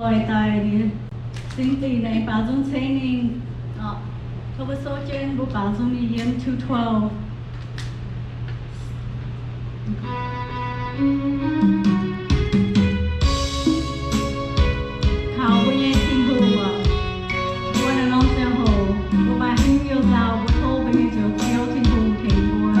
Oix daaih ninh singx dingc naaiv baaux nzung ceng ninh. Tov mbuo souv jienv, mbuo baaux nzung ninh yiem two twelve. Kaux mbuo nyei Tin-Hungh oc. Mbuo naaiv norm ziangh hoc mbuo maaih haaix nyungc nzaaux, mbuo tov mbuo nyei Njoux Ziouv Tin-Hungh tengx mbuo.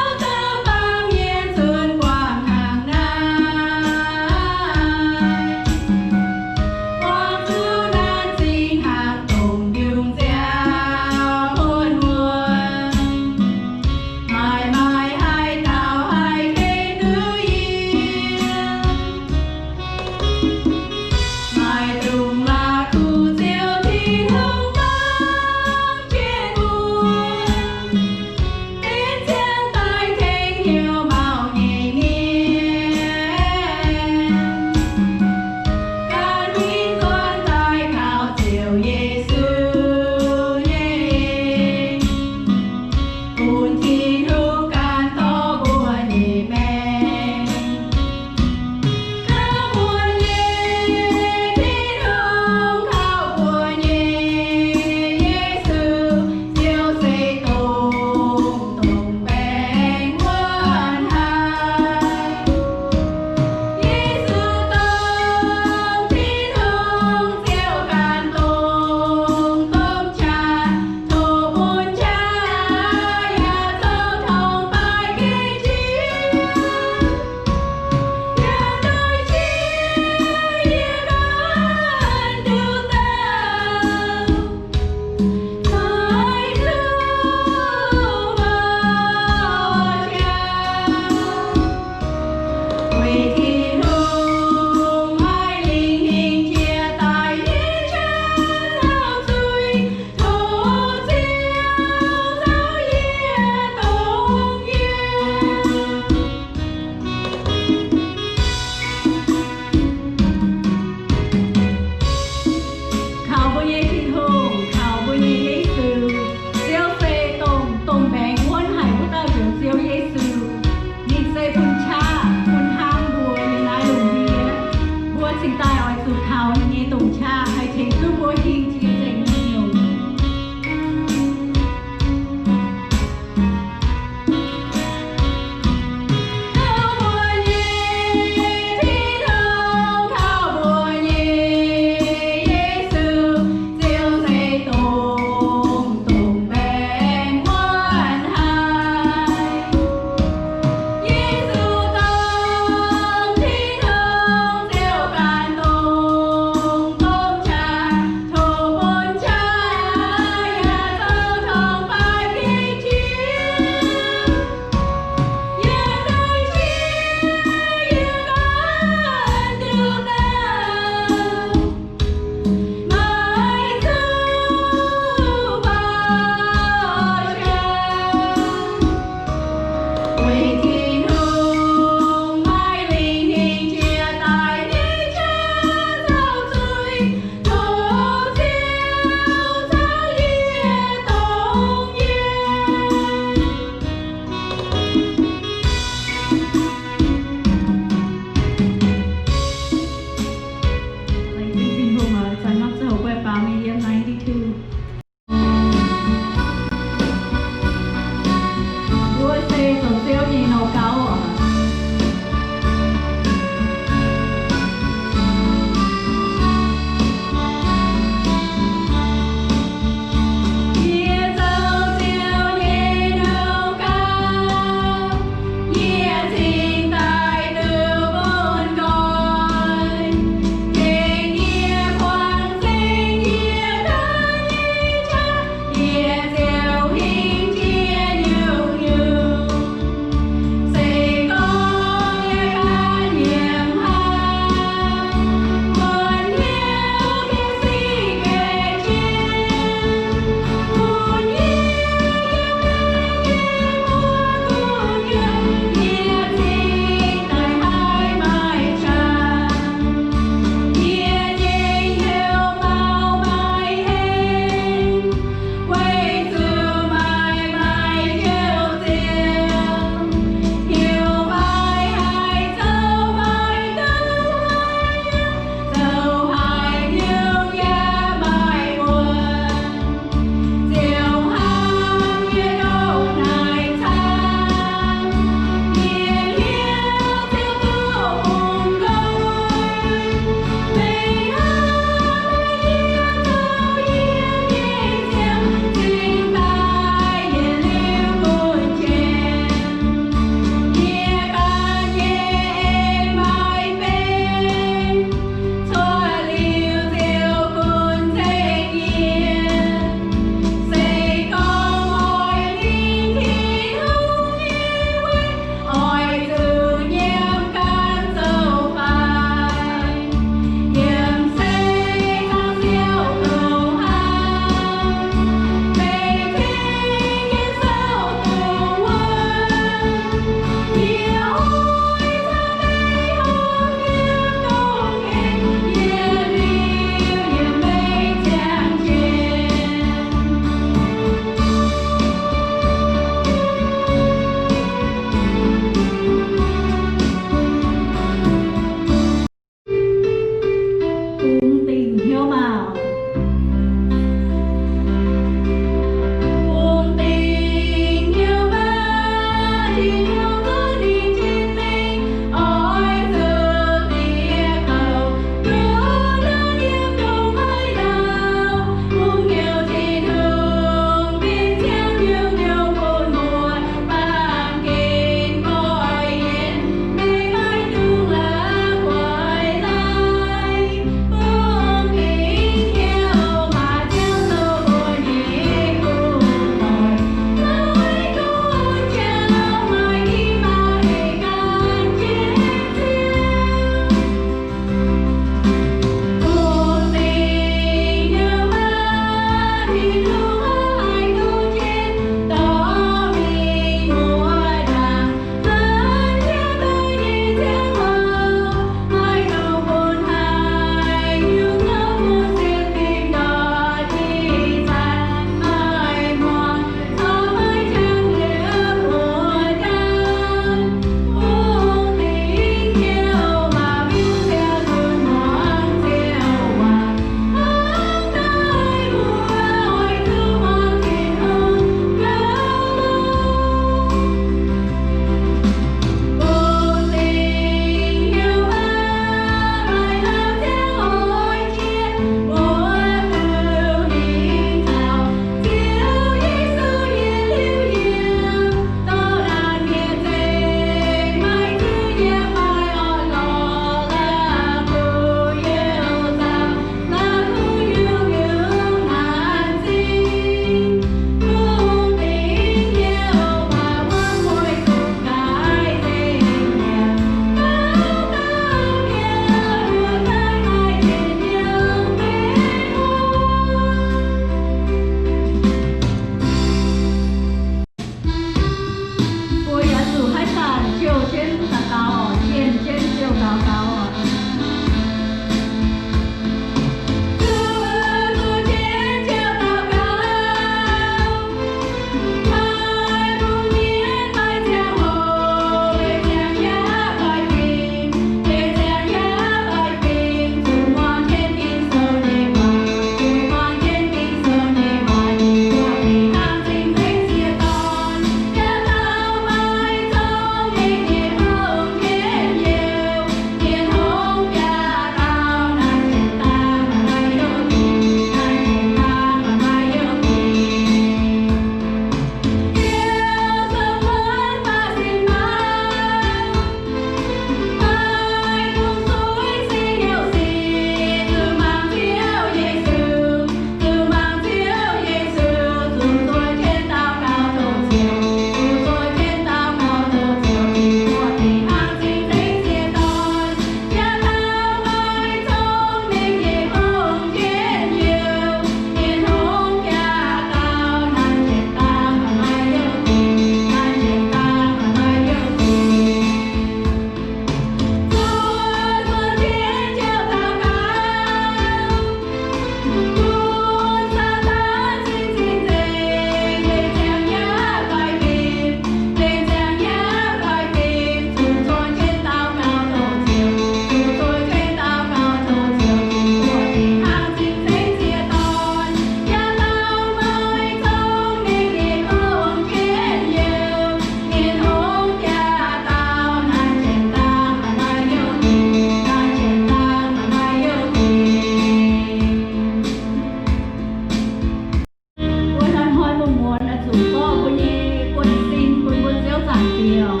muonz oix zuqc zorqv mbuo nyei buonv-sin bun mbuo Ziouv Zaangc Diex,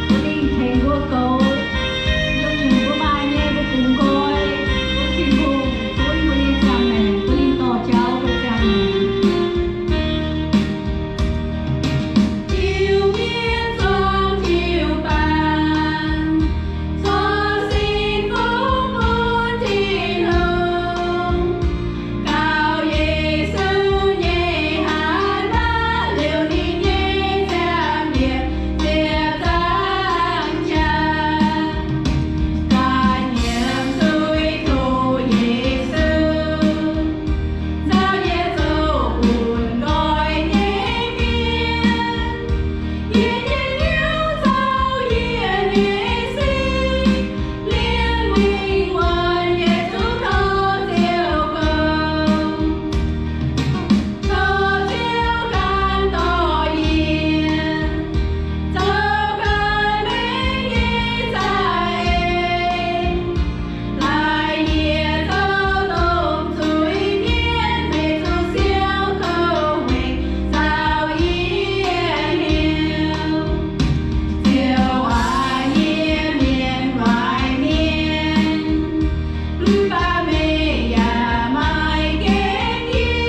bun ninh tengx mbuo goux nyungc-nyungc mbuo maaih nyei mbuo bungx nqoi, bun Tin-Hungh gunv mbuo nyei ziangh maengc, bun ninh dorh jauv mbuo ziangh maengc. Tiux mienv zuangx tiux baamh, corc sin fungx bun Tin-Hungh. Gauh Yesu nyei haaix maiv liouc ninh nyei ziangh mienh ziepc zangc jaax. Ganh nyiemc zuiz tov Yesu, nzauh yie zoux bungx nqoi nyei mienh. Yie nyei hnyouv zoux yie nyei sin, liemh mingh wuonx Yesu tov Ziouv gong. Tov Ziouv ganh dorh yie, zoux ganh mengh nyei za'eix. Laaic yie zoux domh zuiz-mienh, meih zuqc siou kouv weic nzauh yie hnyouv. Ziouv aac, yie mienh waaic mienh, mv baac meih yaac maaih gengh yie.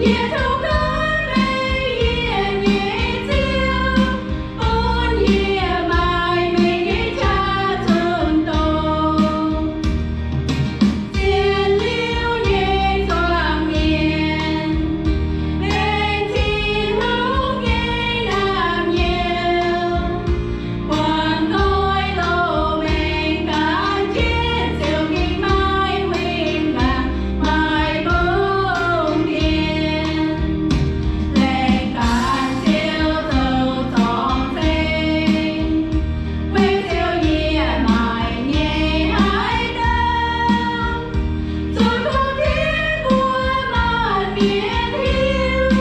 Yie tov gunv meih, yie nyei Ziouv, bun yie maaih meih nyei qaqv zunh doz. Zien liuz nyei zuangx mienh, benx Tin-Hungh nyei naamh nyouz. Guangc nqoi loz-mengh gan jienv, ziouc mingh maaih win-wangc, maaih lungh ndiev. Laengz gaax Ziouv zoux zorngx nzengc, weic ziouc yie maaih nyei haaix dauh zuqc kuv fienx mbuo maanc mienh hiuv.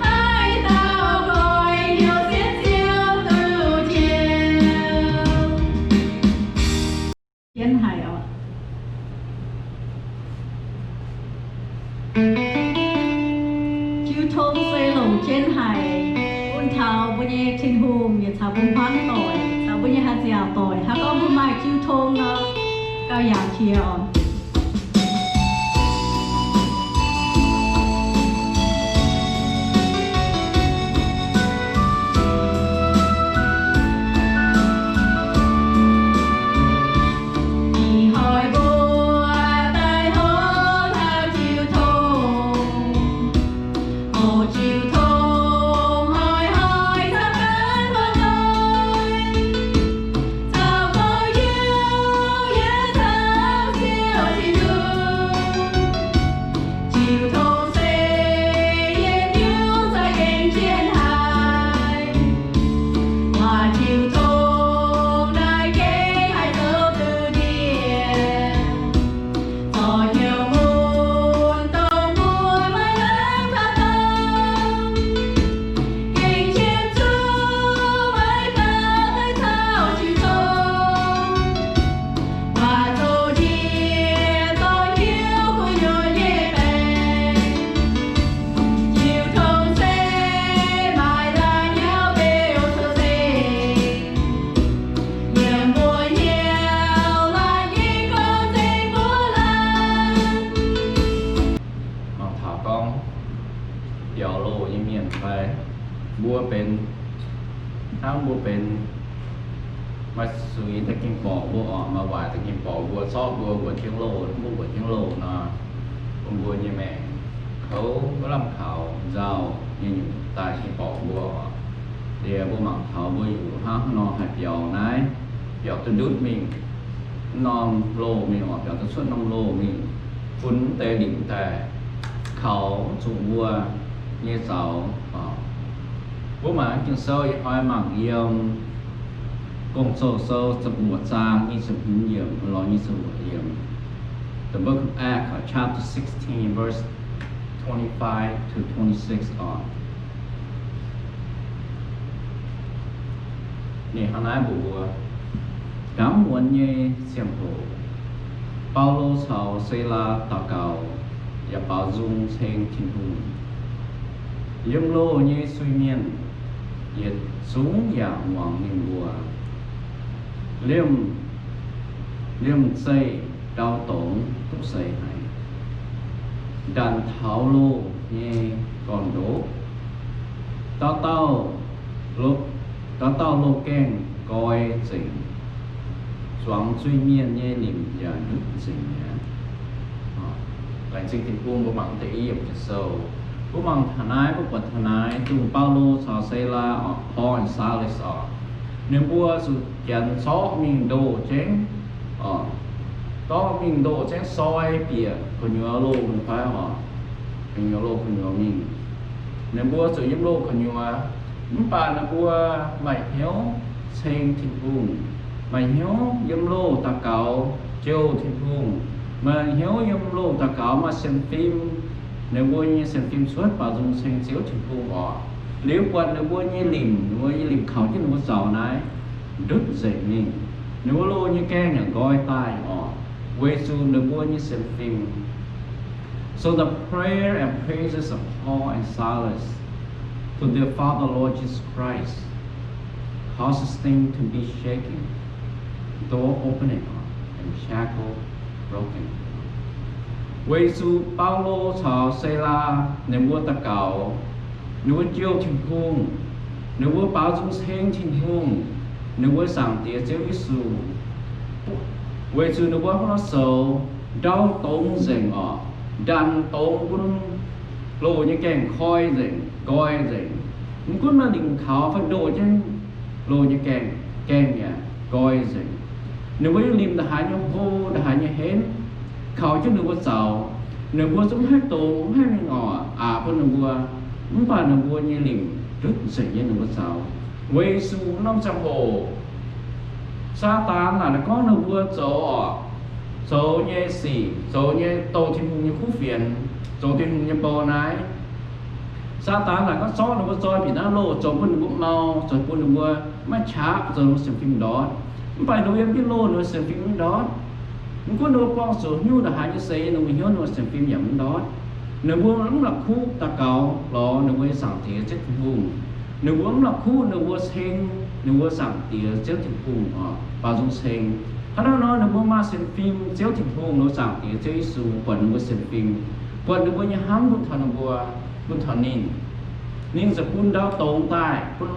Haaix dauh nqoi hnyouv sienx Ziouv duqv jiex. Jienv haic oc. Jiu tong se longc jienv haic, bun taux mbuo nyei Tin-Hungh yietc caux bun hmuangv doic, caux mbuo nyei haih nziaauc doic. Hnangv gorngv mbuo maaih jiu tong nor, gauh yaac qiex oc. Ih hnoi mbuo daaih hnov taux jiu tong, o jiu tong hnoi-hnoi caux ganh muoz-doic, caux gorx-youz yaac caux Ziouv Tin-Hungh. Jiu tong se yietc diuh za'gengh jienv haic. Waac jiu tong naaiv gengh haih zoux duqv ndie, zorc hnyouv mun dongh mbuo maiv lamh kaux dorngx. Gengh qiemx zuqc maiv gaux daaih caux jiu tong. Waac zoux ndie zorc hnyouv gu'nyuoz nyei baengc. Jiu tong se maaih la'nyauv beu cuotv nzengc, yiem mbuo hnyouv laanh nyei gorngv nzengc mbuo laanh. Mangc taux gorngv biaux loh nyei mienh fai mbuo benx hnangv mbuo benx maaih zuiz daaih gengh borqc mbuo oc, maaih waaic daaih gengh borqc mbuo, zorqv mbuo mbuoqc jienv loh, mbuo mbuoqc jienv loh nor, bun mbuo nyei maengc kouv maiv lamh kaux nzauh nyei nyungc daaih gengh borqc mbuo oc. Liuz mbuo mangc taux mbuo yuc hnangv haaix nor haih biaux naaiv, biaux duqv ndutv mingh norm loh mingh oc, biaux duqv cuotv norm loh mingh, bun mv deix lingc daaih kaux zuqc mbuo nyei zaux oc. Mbuo mangc Ging-Sou ih hnoi mangc yiem Gong-Zoh Sou ziepc luoqc zaang nyic ziepc hmz yiemc lorz nyic ziepc luoqc yiemc. The Book of Acts, chapter sixteen, verse twenty-five to twenty-six oc. Ninh hnangv naaiv mbuox mbuo, Gamh muonz nyei ziangh hoc, Baulo caux Silaa daux gaux yaac baaux nzung ceng Tin-Hungh. Yiem loh nyei suiv-mienh yietc zungv yaac muangx ninh mbuo. Liemh, liemh zeih ndau dongz duqv seix haic, ndanc taux loh nyei gorn-ndoqv. Dauh dauh loh, dauh dauh loh gaengh nqoi nzengc, zuangx zuiz-mienh nyei limc yaac ndutv nzengc mi'aqv. Laengz zingh Tin-Hungh, mbuo mangc deix i yiemc Ging-Sou. Mbuo mangc taux naaiv, mbuo buatc taux naaiv, dongh Baulo caux Silaa oc, Paul and Silas oc, ninh mbuo zuqc janx zorqv mingh ndoh jienv, zorqv mingh ndoh jienv soi bieqc gu'nyuoz loh mingh fai oc, gu'nyuoz loh gu'nyuoz mingh. Ninh mbuo zuqc yiem loh gu'nyuoz, mv baac ninh mbuo maaih hnyouv ceng Tin-Hungh, maaih hnyouv yiem loh daux gaux jouh Tin-Hungh, maaih hnyouv yiem loh daux gaux maaih sienx fim. Ninh mbuo nyei sienx fim cuotv baaux nzung ceng Ziouv Tin-Hungh oc. Liuz buatc ninh mbuo nyei limc, ninh mbuo nyei limc kaux jienv ninh mbuo zaux naaiv ndutv nzengc mingh. Ninh mbuo loh nyei gaengh yaac nqoi daaih oc, weic zuqc ninh mbuo nyei sienx fim. So the prayer and praises of Paul and Silas to their Father, Lord Jesus Christ, causes things to be shaken, door opening and shackle broken. Weic zuqc Baulo caux Silaa ninh mbuo daux gaux, ninh mbuo jouh Tin-Hungh, ninh mbuo baaux nzung ceng Tin-Hungh, ninh mbuo Zaangc Diex Ziouv Yesu. Weic zuqc ninh mbuo hnangv nor zoux, ndau dongz nzengc oc, ndanc dongz bun loh nyei gaengh koi nzengc, nqoi nzengc. Mv gunv maaih limc kaux fai ndoh jienv loh nyei gaengh, gaengh yaac nqoi nzengc. Ninh mbuo nyei limc ndongc haaix nyei hlo, ndongc haaix nyei henv, kaux jienv ninh mbuo zaux. Ninh mbuo zungv mv haih dongz, mv haih mingh oc, aqc bun ninh mbuo. Mv baac ninh mbuo nyei limc ndutv nzengc nyei ninh mbuo zaux. Weic zuqc norm ziangh hoc Saadaan naaic gorngv ninh mbuo zoux oc, zoux nyei sic, zoux nyei douh Tin-Hungh nyei kuv fienx, zoux Tin-Hungh nyei bou naaiv. Saadaan naaic gorngv zorqv ninh mbuo zoi bieqc naaiv loh, zoux bun ninh mbuo mau, zoux bun ninh mbuo maiv qaqv, zoux ninh mbuo sienx fim ndortv. Mv baac ninh mbuo yiem jienv loh, ninh mbuo sienx fim mv ndortv. Mv gunv ninh mbuo buangh zuqc nyungc ndongc haaix nyei seix, ninh mbuo hnyouv ninh mbuo sienx fim yaac mv ndortv. Ninh mbuo mv la'kuqv daux gaux lorz ninh mbuo nyei Zaangc Diex Ziouv Tin-Hungh. Ninh mbuo mv la'kuqv ninh mbuo ceng ninh mbuo Zaangc Diex Ziouv Tin-Hungh oc, baaux nzung ceng. Hnangv naaiv nor, ninh mbuo maaih sienx fim Ziouv Tin-Hungh, ninh mbuo Zaangc Diex Ziouv Yesu buatc ninh mbuo sienx fim, buatc ninh mbuo nyei hnamv bun taux ninh mbuo, bun taux ninh. Ninh ziouc bun ndau dongz daaih, bun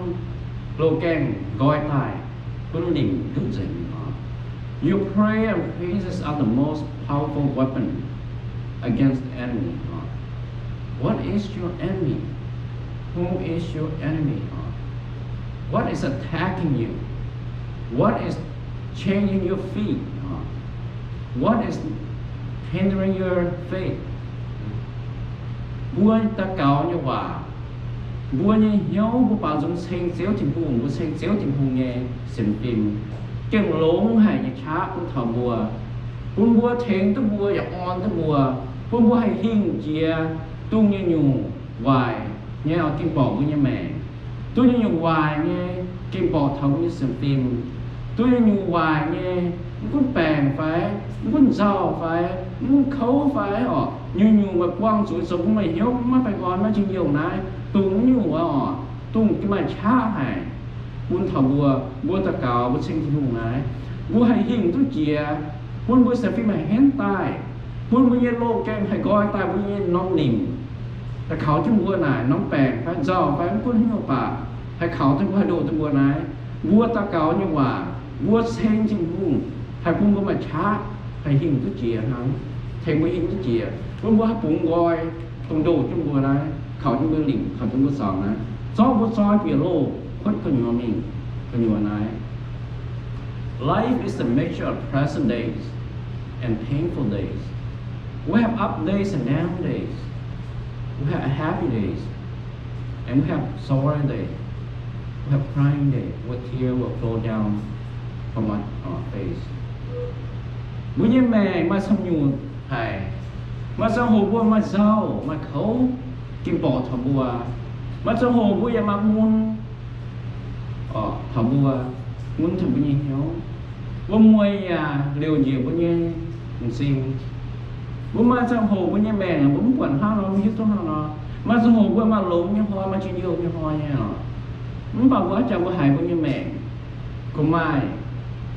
loh gaengh nqoi daaih, bun limc ndutv nzengc oc. Your prayer and praises are the most powerful weapon against the enemy. What is your enemy? Who is your enemy? What is attacking you? What is changing your feet? What is hindering your faith? Mbuo daux gaux nyei waac, mbuo nyei hnyouv, mbuo baaux nzung ceng Ziouv Tin-Hungh, mbuo ceng Ziouv Tin-Hungh nyei sienx fim, gengh longx haic nyei qaqv bun taux mbuo, bun mbuo tengx duqv mbuo yaac orn duqv mbuo, bun mbuo haih hingh jiex dongh nyungc-nyungc waaic nyei ging-borqc mbuo nyei maengc, duqv nyungc-nyungc waaic nyei ging-borqc taux mbuo nyei sienx fim, duqv nyungc-nyungc waaic nyei, mv gunv baengc fai, mv gunv nzauh fai, mv gunv kouv fai oc, nyungc-nyungc meih buangh zuqc zoux bun meih hnyouv maiv baengh orn, maiv njien-youh naaiv, dongh nyungc wuov oc, dongh maaih qaqv haic bun taux mbuo, mbuo daux gaux, mbuo ceng Tin-Hungh naaiv, mbuo haih hingh duqv jiex, bun mbuo sienx fim haih henv daaih, bun mbuo nyei loh gaengh haih nqoi daaih, mbuo nyei norm limc haih kaux jienv mbuo naaic norm baengc fai nzauh fai mv gunv haaix nyungc baac haih kaux jienv mbuo, haih ndoh jienv mbuo naaiv. Mbuo daux gaux nyei waac, mbuo ceng Tin-Hungh haih bun mbuo maaih qaqv haih hingh duqv jiex hnangv, tengx mbuo hingh duqv jiex, bun mbuo haih bungx nqoi dongh ndoh jienv mbuo naaiv, kaux jienv mbuo limc, kaux jienv mbuo zaux naaiv, zorqv mbuo zoi bieqc loh kuotv gu'nyuoz mingh, gu'nyuoz naaiv. Life is a mixture of pleasant days and painful days. We have up days and down days. We have happy days and we have sorry days. We have crying days where tears will flow down from our, our face. Mbuo nyei maengc maaih camv nyungc haic. Maaih ziangh hoc mbuo maaih nzauh, maaih kouv, ging-borqc taux mbuo. Maaih ziangh hoc mbuo yaac maaih mun taux mbuo, mun taux mbuo nyei hnyouv. Wuom-mueiz yaac liouc njiec mbuo nyei m'zing. Mbuo maaih ziangh hoc mbuo nyei maengc mbuo mv buatc hnangv nor, mv hiuv duqv hnangv nor. Maaih ziangh hoc mbuo maaih longx nyei hnoi, maaih njien-youh nyei hnoi nyei oc. Mv baac mbuo haaix jaax mbuo haiz mbuo nyei maengc gorqv maaih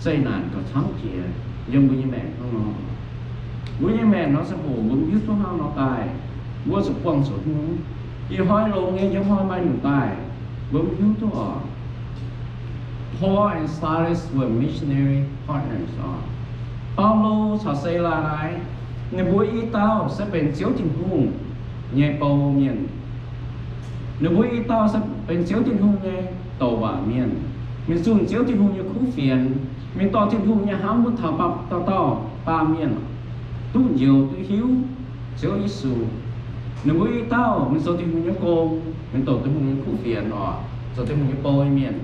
zeqc naanc gauh camv jiex yiem mbuo nyei maengc hnangv nor. Mbuo nyei maengc nor ziangh hoc mbuo mv hiuv duqv hnangv nor daaih, mbuo zuqc buangh zuqc hnyouv. Ih hnoi longx nyei, njang hnoi maaih nyungc daaih, mbuo mv hiuv duqv oc. Paul and Silas were missionary partners oc. Baulo caux Silaa naaiv, ninh mbuo i dauh se benx Ziouv Tin-Hungh nyei bou mienh. Ninh mbuo i dauh se benx Ziouv Tin-Hungh nyei douc waac mienh, mingh zunh Ziouv Tin-Hungh nyei kuv fienx, mingh dorh Tin-Hungh nyei hnamv bun taux dauh dauh baamh mienh duqv njoux duqv hiuv Ziouv Yesu. Ninh mbuo i dauh mingh zoux Tin-Hungh nyei gong, mingh douc Tin-Hungh nyei kuv fienx oc, zoux Tin-Hungh nyei bou nyei mienh.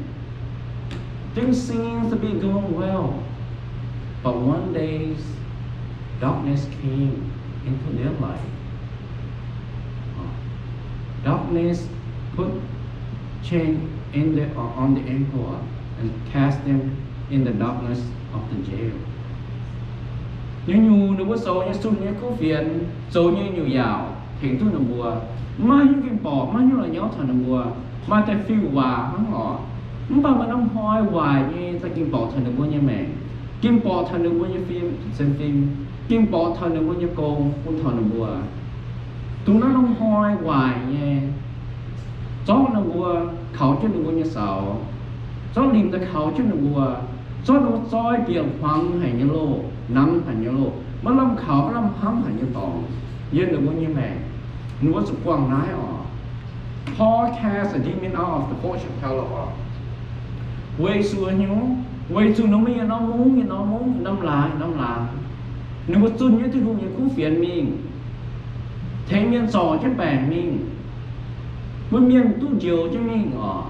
Things seemed to be going well, but one day darkness came into their life. Darkness put chain in the, on the ankle and cast them in the darkness of the jail. Nyungc-nyungc ninh mbuo zoux nyei zunh nyei kuv fienx, zoux nyei nyutc yaauc tengx duqv ninh mbuo, maiv hiuv ging-borqc, maiv hiuv la'nyauv taux ninh mbuo, maaih deix fiuv waac hnangv oc. Mv baac maaih norm hnoi waaic nyei daaih ging-borqc taux ninh mbuo nyei maengc, ging-borqc taux ninh mbuo nyei fim, sienx fim, ging-borqc taux ninh mbuo nyei gong bun taux ninh mbuo. Dongh naaiv norm hnoi waaic nyei zorqv ninh mbuo, kaux jienv ninh mbuo nyei saux, zorqv limc daaih kaux jienv ninh mbuo, zorqv ninh mbuo zoi bieqc hmuangx haic nyei loh, namx haic nyei loh, maiv lamh kaux maiv lamh hnamv haic nyei dorngx yiem ninh mbuo nyei maengc. Ninh mbuo zuqc buangh naaiv oc. Paul cast a demon out of the fortune teller oc. Weic zuqc haaix nyungc? Weic zuqc ninh mbuo yietc norm mungv, yietc norm mungv, yietc norm laangz, yietc norm laangz, ninh mbuo zunh nyei Tin-Hungh nyei kuv fienx mingh, tengx mienh zorc jienv baengc mingh, bun mienh duqv njoux jienv mingh oc.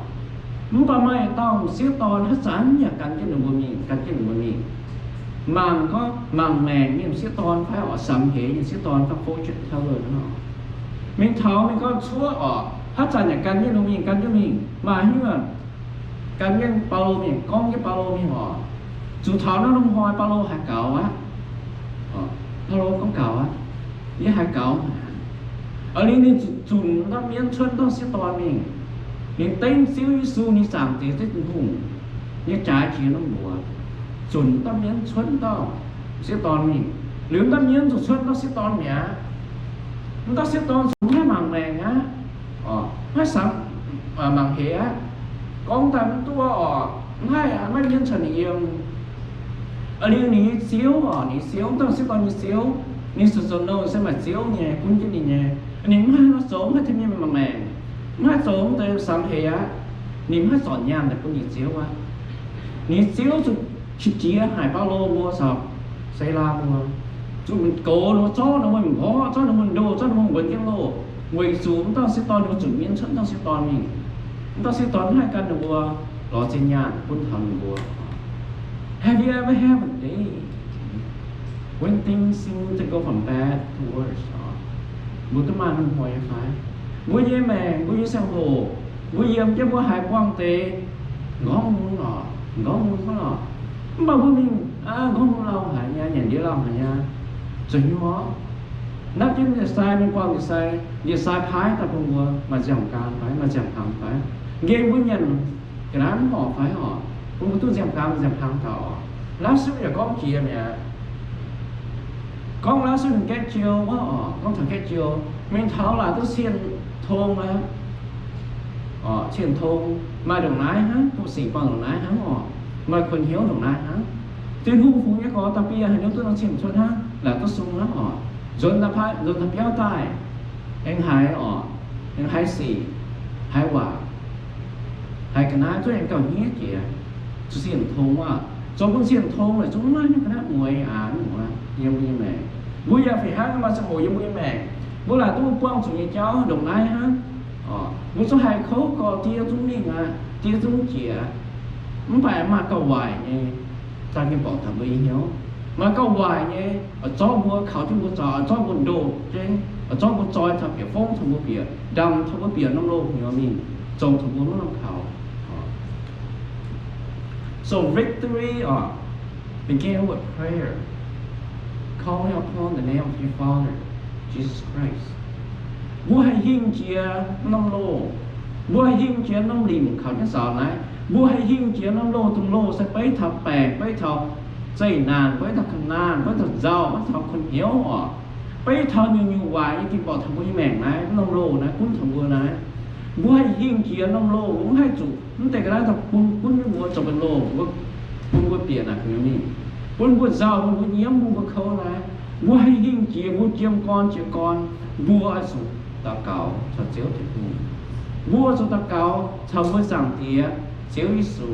Mv baac maaih dauh m'sieqv dorn haaix zanc yaac gan jienv ninh mbuo mingh, gan jienv ninh mbuo mingh. Mangc gorngv mangc maengc nyei m'sieqv dorn fai oc, samx heix nyei m'sieqv dorn fai fortune teller nor, mingh taux mingh gorngv cuotv oc, haaix zanc yaac gan jienv ninh mbuo mingh, gan jienv mingh. Maaih hnyouv gan jienv Baulo mingh, gorngv jienv Baulo mingh oc. Zuqc taux naaiv norm hnoi Baulo haiz gaux aqv. Baulo gorngv gaux aqv. Yie haiz gaux haic. Aa, ninh, ninh zuqc zunc dauh mienv cuotv dauh m'sieqv dorn mingh. Ninh dengv Ziouv Yesu, ninh zaangc deix Ziouv Tin-Hungh nyei jaaix jiex norm mbuox, zunc dauh mienv cuotv dauh m'sieqv dorn mingh. Liuz dauh mienv zuqc cuotv dauh m'sieqv dorn mi'aqv. Dauh m'sieqv dorn zuqc maiv mangc maengc aqv. Maiv samx mangc heix aqv. Gorngv daaih mv duqv oc, mv haih, maiv mienv caux ninh yiem. Aa, liuz ninh nyei ziouv oc, ninh nyei ziouv, dauh m'sieqv dorn nyei ziouv, ninh zoux zoux nouh se maaih ziouv nyei gunv jienv ninh nyei. Ninh mv haih nor zoux, mv haih tengx mienh mangc maengc, mv haih zoux mv deix samx heix aqv. Ninh mv haih zorc nyaanh daaih bun ninh ziouv aqv. Ninh ziouv zuqc qiex jiez haic Baulo mbuo caux Silaa mbuo, zuqc goux ninh mbuo, zorqv ninh mbuo mingh mborqv, zorqv ninh mbuo ndoh, zorqv ninh mbuo wuonx jienv loh, weic zuqc mv dauh m'sieqv dorn ninh mbuo zunc mienv cuotv mv dauh m'sieqv dorn mingh. Mv dauh m'sieqv dorn mv haih gan ninh mbuo lorz zinh nyaanh bun taux ninh mbuo. Have you ever have a day when things seem to go from bad to worse? Mbuo duqv maaih norm hnoi nyei fai? Mbuo nyei maengc, mbuo nyei ziangh hoc, mbuo yiem jienv mbuo haiz buangh deix nqorngv mun oc, nqorngv mun hnangv oc. Mv baac mbuo mingh, nqorngv mun lauh haic nyei, nyanc ndiev lauh haic nyei, zuqc hnyouv orv. Napv jienv ndie-sai mingh buangh ndie-sai, ndie-sai paaiv daaih bun mbuo maaih nziaamv-gaam fai maaih nziaamv-hnaangx fai, nqemh mbuo nyanc ga'naaiv mv horpc fai oc, bun mbuo duqv nziaamv-gaam nziaamv-hnaangx taux oc. Last week yaac gorngv jiex mi'aqv. Gorngv last week gaeqv jiou wuov oc, gorngv taux gaeqv jiou, mingh taux laaix duqv cien tong aqv. Cien tong maaih ndongc naaiv hnangv, bun singx buangh ndongc naaiv hnangv oc. Maaih kuonx hnyouv ndongc naaiv hnangv. Tin-Hungh fungx nyei gorx dauh bienh haaix nyungc duqv norm cien cuotv hnangv, laaix duqv sung hnangv oc. Nzuonx taux biauv daaih, aengx haiz oc, aengx haiz sic, haiz waac, haiz ga'naaiv zuqc aengx gauh hniev jiex. Zuqc cien tong aqv, zoux bun cien tong laaix zungv maiv hiuv ga'naaiv mueiz aqv. Yiem mbuo nyei maengc, mbuo yaac fih hnangv maaih ziangh hoc yiem mbuo nyei maengc, mbuo laaix duqv buangh zuqc nyei jauv ndongc naaiv hnangv. Mbuo zungv haih kouv gorx, diev zungv mingh aqv, diev zungv jiex. Mv baac maaih gauh waaic nyei, za'gengh borqc taux mbuo nyei hnyouv. Maaih gauh waaic nyei, zorqv mbuo, kaux jienv mbuo zaux, zorqv mbuo ndoh jienv, zorqv mbuo zoi taux bieqc fongv, taux mbuo bieqc ndamv, taux mbuo bieqc norm loz-hnyuox mingh, zoux taux mbuo maiv lamh kaux. So victory, uh, begin with prayer, calling upon the name of your Father, Jesus Christ. Mbuo haih hingh jiex norm loh. Mbuo haih hingh jiex norm limc kaux jienv zaux naaiv. Mbuo haih hingh jiex norm loh. Dongh loh se beiv taux baengc, beiv taux zeqc naanc, beiv taux ga'naanh, beiv taux nzauh, beiv taux kuonx hnyouv oc. Beiv taux nyungc-nyungc waaic nyei ging-borqc taux mbuo nyei maengc naaiv, norm loh naaiv gunv taux mbuo naaiv. Mbuo haih hingh jiex norm loh, mbuo mv haih zuqc mv deix ga'naaiv daaih bun gunv jienv mbuo zoux benx loh, mbuo, bun mbuo bieqc naaic gu'nyuoz mingh, bun mbuo nzauh, bun mbuo nyiemv, bun mbuo kouv naaiv. Mbuo haih hingh jiex, mbuo jiem gorn jiex gorn, mbuo oix zuqc daux gaux caux Ziouv Tin-Hungh. Mbuo zuqc daux gaux caux mbuo Zaangc Diex, Ziouv Yesu.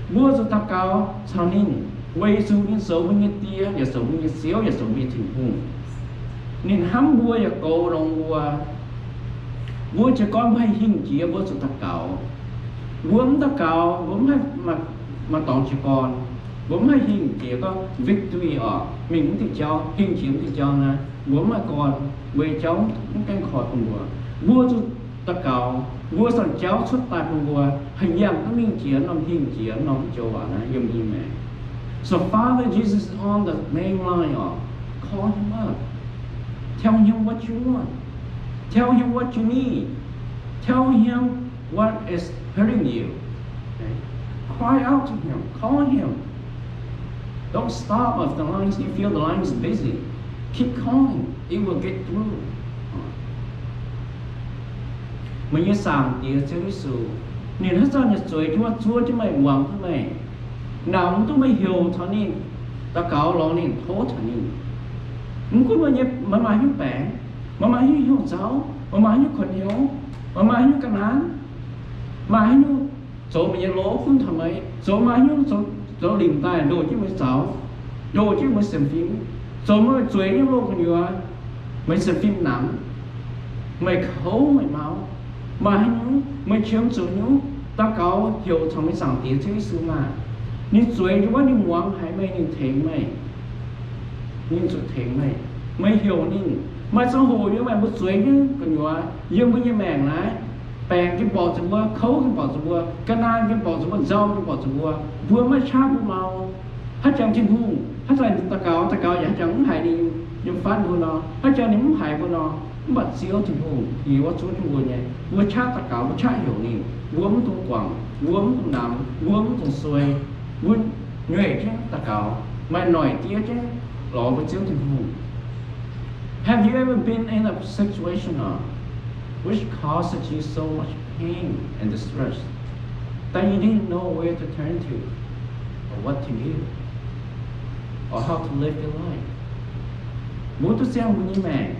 Mbuo zuqc daux gaux caux ninh, weic zuqc ninh zoux mbuo nyei Die, yaac zoux mbuo nyei Ziouv, yaac zoux mbuo nyei Tin-Hungh. Ninh hnamv mbuo yaac goux longx mbuo. Mbuo jiez gorn mbuo haih hingh jiex, mbuo zuqc daux gaux. Mbuo mv daux gaux, mbuo mv haih maaih, maaih dorngx jiez gorn. Mbuo mv haih hingh jiex gorngv victory oc, mingh mv diuh jauv, hingh jiex mv diuh jauv naaiv, mbuo mv maaih gorn, mbuo nyei jauv mv gaengh koi bun mbuo. Mbuo zuqc daux gaux, mbuo sienx jauv cuotv daaih bun mbuo haih yangh duqv mingh jiex norm hingh jiex norm joux waac naaiv yiem mbuo nyei maengc. So Father Jesus is on the main line oc. Call him up. Tell him what you want. Tell him what you need. Tell him what is hurting you. Okay? Cry out to him. Call him. Don't stop if the line, you feel the line is busy. Keep calling. It will get through. Meih nyei Zaangc Diex Ziouv Yesu, ninh haaix zanc yaac zueiz jienv wuov, zuov jienv meih, muangx jienv meih, naaic mv duqv meih heuc taux ninh, daux gaux lorz ninh, tov taux ninh. Mv gunv meih nyei, meih maaih haaix nyungc baengc, meih maaih haaix nyungc hnyouv nzauh, meih maaih haaix nyungc kuonx hnyouv, meih maaih haaix nyungc ga'naaiv, maaih haaix nyungc zoux meih nyei lov gunv taux meih, zoux maaih haaix nyungc zoux, zoux limc daaih ndoh jienv meih zaux, ndoh jienv meih sienx fim, zoux meih zueiz nyei loh gu'nyuoz, meih sienx fim namx, meih kouv meih mau, maaih haaix nyungc meih qiemx zuqc nyungc, daux gaux heuc caux meih Zaangc Diex Ziouv Yesu maah! Ninh zueiz jienv wuov, ninh muangx haiz meih, ninh tengx meih. Ninh zuqc tengx meih. Meih heuc ninh. Maaih ziangh hoc yiem meih mbuo zueiz nyei gu'nyuoz, yiem mbuo nyei maengc naaiv, baengc ging-borqc zuqc mbuo, kouv ging-borqc zuqc mbuo, ga'naanh ging-borqc zuqc mbuo, nzauh ging-borqc zuqc mbuo, mbuo maiv qaqv mbuo mau. Haaix jangx Tin-Hungh, haaix zanc daux gaux, daux gaux yaac haaix jangx mv haiz ninh, yiem fatv mbuo nor, haaix jangx ninh mv haiz mbuo nor, mv baac Ziouv Tin-Hungh yie wuov zuov jienv mbuo nyei, mbuo qaqv daux gaux, mbuo qaqv heuc ninh, mbuo mv dungx guangc, mbuo mv dungx namx, mbuo mv dungx suei, mbuo nyueic jienv daux gaux, maaih noic diev jienv lorz mbuo Ziouv Tin-Hungh. Have you ever been in a situation, uh, which causes you so much pain and distress that you didn't know where to turn to or what to do or how to live your life? Mbuo duqv ziangh mbuo nyei maengc,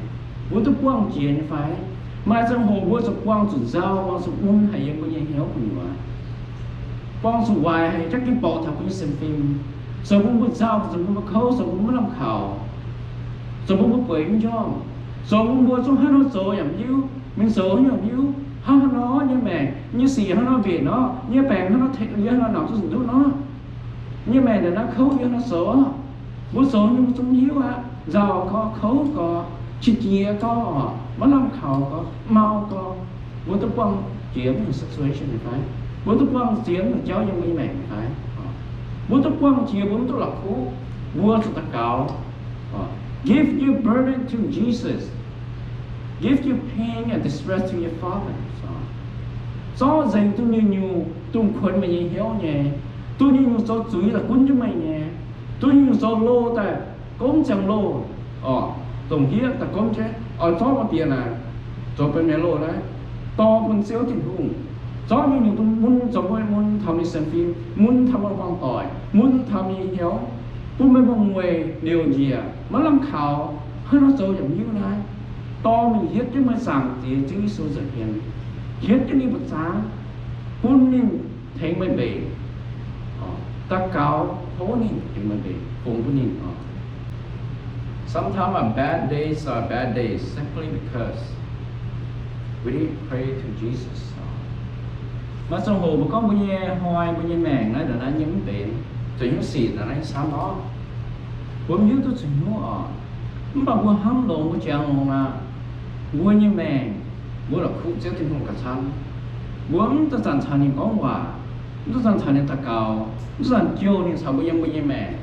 mbuo duqv buangh jiex nyei fai? Maaih ziangh hoc mbuo zuqc buangh zuqc nzauh, buangh zuqc mun haic yiem mbuo nyei hnyouv gu'nyuoz, buangh zuqc waaic haic, jangv ging-borqc taux mbuo nyei sienx fim, zoux bun mbuo nzauh, zoux bun mbuo kouv, zoux bun mbuo maiv lamh kaux, zoux bun mbuo bueix mv njormh, zoux bun mbuo zungv hnangv nor zoux yaac mv hiuv, mingh zoux yaac mv hiuv, hnangv haaix nor nyei maengc, nyei sic hnangv nor mbenc nor, nyei baengc hnangv nor tengx, yie hnangv nor namx zuqc nduqv nor, nyei maengc ndongc naaiv kouv yie hnangv nor zoux, mbuo zoux nyei mbuo zungv mv hiuv aqv. Nzauh gorx, kouv gorx, qiex jiez gorx, maiv lamh kaux gorx, mau gorx, mbuo duqv buangh jiex mv nyungc situation nyei fai? Mbuo duqv buangh jiex mv nyungc jauv yiem mbuo nyei maengc nyei fai? Mbuo duqv buangh jiex, mbuo mv duqv la'kuqv, mbuo zuqc daux gaux. Give your burden to Jesus. Give your pain and distress to your Father. Zorqv nzengc duqv nyungc-nyungc dongh kuonx meih nyei hnyouv nyei, duqv nyungc-nyungc zoux zuiz daaih gunv jienv meih nyei, duqv nyungc-nyungc zoux loh daaih gomv ziangh loh, oc, dongh hniev daaih gomv jienv, oix zorqv maaih bieqc naaic, zoux benx meih loh naaiv, dorh bun Ziouv Tin-Hungh. Zorqv nyungc-nyungc dongh mun zoux mbuo mun taux meih sienx fim, mun taux meih hmuangv doic, mun taux meih nyei hnyouv, bun meih mueiz liouc njiec, maiv lamh kaux, hnangv nor zoux yaac mv hiuv naaiv. Dorh mingh hietv jienv meih Zaangc Diex Ziouv Yesu nza'hmien, hietv jienv ninh mbuoqc zaangv, bun ninh tengx meih mbenc. Daux gaux tov ninh tengx meih mbenc, fungx bun ninh oc. Sometimes our bad days are bad days simply because we didn't pray to Jesus. Maaih ziangh hoc mbuo gorngv mbuo nyei hnoi, mbuo nyei maengc naaiv ndongc naaiv nyei mv benx, zuqc hnyouv sic ndongc naaiv nyei camv nor, mbuo mv hiuv duqv zuqc hnyouv oc. Mv baac mbuo hnamv longx, mbuo jangx longx aqv. Mbuo nyei maengc, mbuo la'kuqv Ziouv Tin-Hungh gauh camv. Mbuo mv duqv zanc caux ninh gorngv waac, mv duqv zanc caux ninh daux gaux, mv duqv zanc jouh ninh caux mbuo yiem mbuo nyei maengc.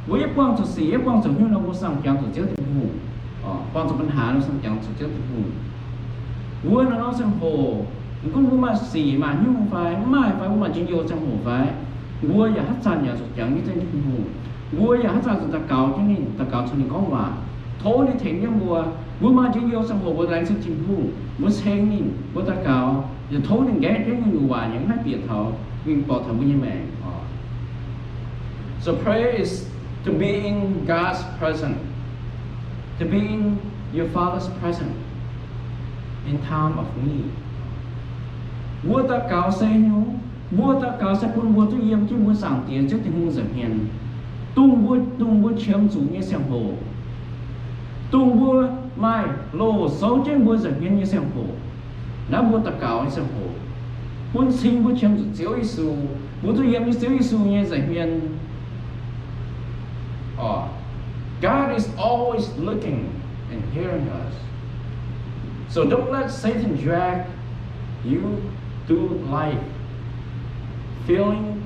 Mbuo yie buangh zuqc sic, yie buangh zuqc hnyouv nor, mbuo sang jangx zuqc Ziouv Tin-Hungh. Buangh zuqc ปัญหา nor, sang jangx zuqc Ziouv Tin-Hungh. Mbuo naaiv norm ziangh hoc, mv gunv mbuo maaih sic maaih nyungc fai mv maaih fai, mbuo maaih njien-youh ziangh hoc fai, mbuo yaac haaix zanc yaac zuqc jangx jienv Tin-Hungh. Mbuo yaac haaix zanc zuqc daux gaux jienv ninh, daux gaux caux ninh gorngv waac, tov ninh tengx jienv mbuo. Mbuo maaih njien-youh ziangh hoc mbuo laengz zingh Tin-Hungh, mbuo ceng ninh, mbuo daux gaux, yaac tov ninh nqaeqv jienv ninh nyei waac yaac maiv bieqc taux, ninh borqc taux mbuo nyei maengc. So prayer is to be in God's presence, to be in your Father's presence in time of need. Mbuo daux gaux se nyungc, mbuo daux gaux se bun mbuo duqv yiem jienv mbuo Zaangc Diex Ziouv Tin-Hungh nza'hmien, dongh mbuo, dongh mbuo qiemx zuqc nyei ziangh hoc, dongh mbuo maaih loz souv jienv mbuo nza'hmien nyei ziangh hoc. Naaiv mbuo daux gaux nyei ziangh hoc, bun cing mbuo qiemx zuqc Ziouv Yesu, mbuo duqv yiem nyei Ziouv Yesu nyei nza'hmien. God is always looking and hearing us. So don't let Satan drag you through life feeling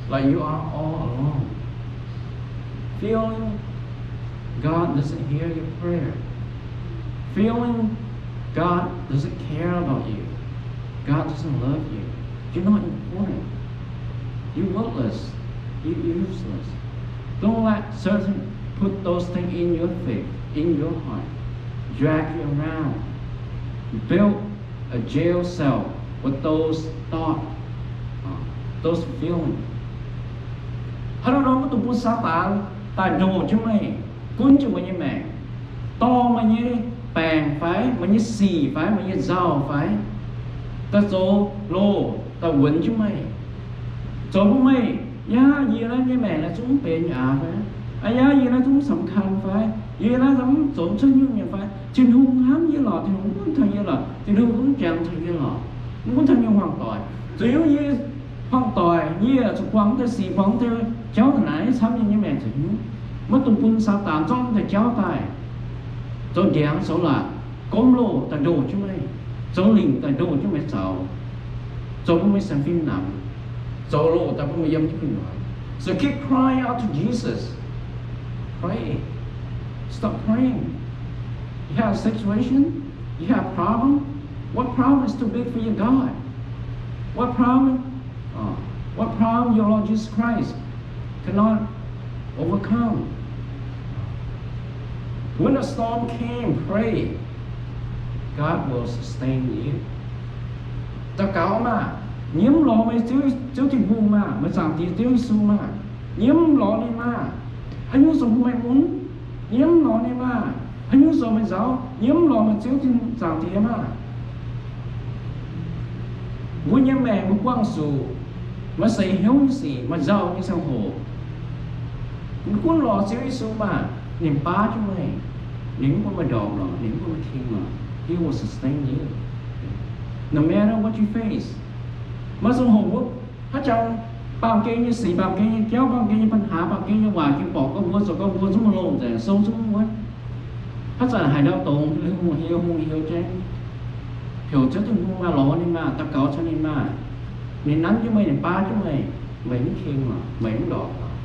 like you are all alone, feeling God doesn't hear your prayer, feeling God doesn't care about you, God doesn't love you, you're not important, you're worthless, you're useless. Don't let Satan put those things in your face, in your heart, drag you around, build a jail cell with those thoughts, those feelings. Hnangv nor maiv dungx bun Saadaan daaih ndoh jienv meih, gunv jienv meih nyei maengc, dorh meih nyei baengc fai meih nyei sic fai meih nyei nzauh fai daaih zoux loz daaih wuonx jienv meih, zoux bun meih, yaac yie naaiv nyei maengc naaiv zungv mv benx aqv fai, yaac yie naaiv zungv mv สำคัญ fai, yie naaiv zungv mv zoux cuotv nyungc nyei fai, Tin-Hungh hnamv yie lorqc, Tin-Hungh mv gunv taux yie lorqc, Tin-Hungh mv jangx taux yie lorqc, mv gunv taux yie hmuangv doic. Zuqc hnyouv yie hmuangv doic, yie zuqc buangh deix sic, buangh deix jauv naaic camv yie nyei maengc zuqc hnyouv. Maiv dungx bun Saadaan zorqv deix jauv daaih zoux ndiangx zoux laatc, gomv loh daaih ndoh jienv meih, zoux lingc daaih ndoh jienv meih zaux, zoux bun meih sienx fim namx, zoux loh daaih bun meih yiem jienv gu'nyuoz. So keep crying out to Jesus. Pray. Stop praying. You have a situation? You have a problem? What problem is too big for your God? What problem? Uh, what problem your Lord Jesus Christ cannot overcome? When a storm came, pray. God will sustain you. Daux gaux maah! Nyiemv lorz meih Ziouv, Ziouv Tin-Hungh maah! Meih Zaangc Diex Ziouv Yesu maah! Nyiemv lorz ninh maah! Haaix nyungc zoux bun meih mun, nyiemv lorz ninh maah! Haaix nyungc zoux meih nzaaux, nyiemv lorz meih Ziouv Tin, Zaangc Diex maah! Mbuo nyei maengc mbuo buangh zuqc maaih seix hnyouv nyei sic, maaih nzauh nyei ziangh hoc, mv gunv lorz Ziouv Yesu maah! Ninh baav jienv meih. Ninh mv bun meih ndorpc lorqc, ninh mv bun meih king lorqc. He will sustain you no matter what you face. Maaih ziangh hoc mbuo haaix zanc baamh gen nyei sic, baamh gen nyei jauv, baamh gen nyei ปัญหา, baamh gen nyei waac ging borqc gorngv mbuo zoux gorngv mbuo zungv maiv longx nzengc, sou zungv maiv wuonv. Haaix zanc haiz ndau dongz, liuz hungh heuc, hungh heuc jang, heuc Ziouv Tin-Hungh maah, lorz ninh maah, daux gaux caux ninh maah. Ninh nanv jienv meih, ninh baav jienv meih, meih mv king lorqc, meih mv ndorpc lorqc.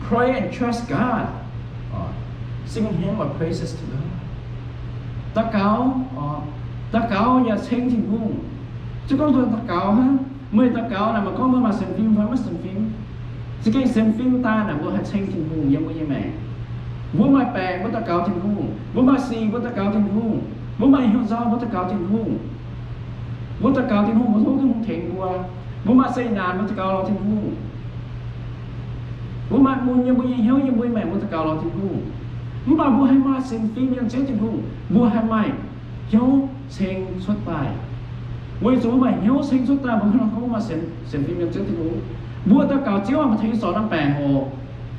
Pray and trust God. Sing hymn or praises to God. Daux gaux, daux gaux yaac ceng Tin-Hungh. Se gorngv daux gaux hnangv, meih daux gaux naaic maaih gorngv mbuo maaih sienx fim fai maiv sienx fim. Za'gengh sienx fim daaih naaic mbuo haih ceng Tin-Hungh yiem mbuo nyei maengc. Mbuo maaih baengc mbuo daux gaux Tin-Hungh, mbuo maaih sic mbuo daux gaux Tin-Hungh, mbuo maaih hnyouv nzauh mbuo daux gaux Tin-Hungh. Mbuo daux gaux Tin-Hungh, mbuo tov Tin-Hungh tengx mbuo. Mbuo maaih zeqc naanc mbuo daux gaux lorz Tin-Hungh. Mbuo maaih mun yiem mbuo nyei hnyouv, yiem mbuo nyei maengc mbuo daux gaux lorz Tin-Hungh. Mv baac mbuo haih maaih sienx fim yiem Ziouv Tin-Hungh, mbuo haih maaih hnyouv ceng cuotv daaih. Weic zuqc mbuo maaih hnyouv ceng cuotv daaih, mbuo hnangv nor gorngv maaih sienx, sienx fim yiem Ziouv Tin-Hungh. Mbuo daux gaux Ziouv aah, meih tengx sorc naaiv baengc oc.